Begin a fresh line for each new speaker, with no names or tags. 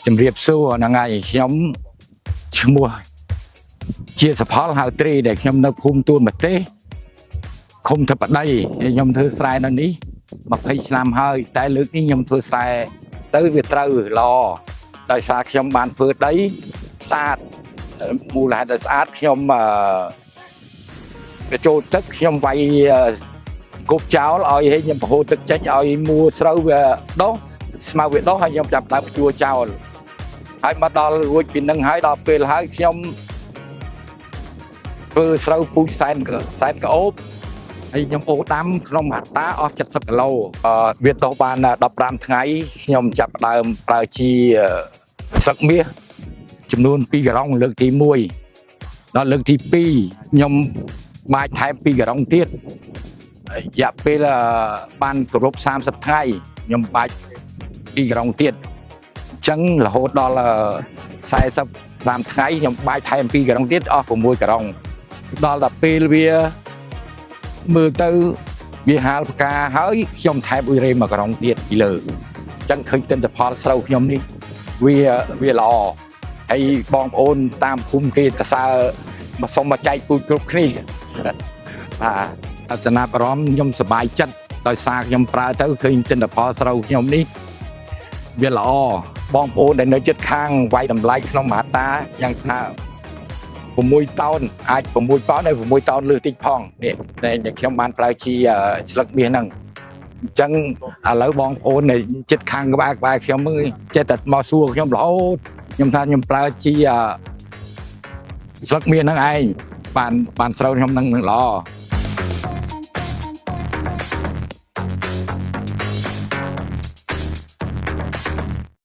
ជំរាបសួរហ្នឹងហើយខ្ញុំឈ្មោះជាសផលហៅត្រីដែលខ្ញុំនៅភូមិទួលម្ទេសឃុំធិបតីហើយខ្ញុំធ្វើស្រែនៅនេះ20ឆ្នាំហើយតែលើកនេះខ្ញុំធ្វើស្រែទៅវាត្រូវល្អដោយសារខ្ញុំបានធ្វើដីស្អាតមូលហេតុដែលស្អាតខ្ញុំអឺវាចូលទឹកខ្ញុំវាយអឺគប់ចោលឲ្យឲ្យខ្ញុំបង្ហូរទឹកចេញឲ្យមួស្រូវវាដុះស្មៅវាដុះហើយខ្ញុំចាប់ដើមភ្ជួរចោល ហើយមកដល់រួចពីនឹងហើយដល់ពេលហើយខ្ញុំធ្វើស្រូវពូជសែនសែនក្អូបហើយខ្ញុំអូដាំក្នុងហត្តាអស់70គីឡូអឺវាដុះបាន15ថ្ងៃខ្ញុំចាប់ផ្ដើមប្រើជីស្លឹកមាសចំនួន2ការុងលើកទី1ដល់លើកទី2ខ្ញុំបាចថែម2ការុងទៀតរយៈពេលបានគ្រប់30ថ្ងៃខ្ញុំបាច2ការុងទៀត ចឹងរហូតដល់45ថ្ងៃខ្ញុំបាយថែម2ការុងទៀតអស់6ការុងដល់ដល់ពេលវាមើលទៅវាហាលផ្កាហើយខ្ញុំថែមអ៊ុយរ៉េ1ការុងទៀតពីលើចឹងឃើញទិន្នផលស្រូវខ្ញុំនេះវាវាល្អហើយបងប្អូនតាមភូមិគេតសើមកសុំមកចែកពូជគ្រប់គ្នាបាទចំណាប់អារម្មណ៍ខ្ញុំសប្បាយចិត្តដោយសារខ្ញុំប្រើទៅឃើញទិន្នផលស្រូវខ្ញុំនេះវាល្អ បងប្អូនដែលនៅជិតខាងវាយតម្លៃក្នុងមហតាយ៉ាងថា6តោនអាច6ប៉ោនហើយ6តោនលើសតិចផងនេះដែលខ្ញុំបានប្រើជាស្លឹកមាសហ្នឹងអញ្ចឹងឥឡូវបងប្អូនដែលជិតខាងក្បែរក្បែរខ្ញុំហ្នឹងចេះតែមកសួរខ្ញុំរហូតខ្ញុំថាខ្ញុំប្រើជាស្លឹកមាសហ្នឹងឯងបានបានស្រូវខ្ញុំហ្នឹងល្អ។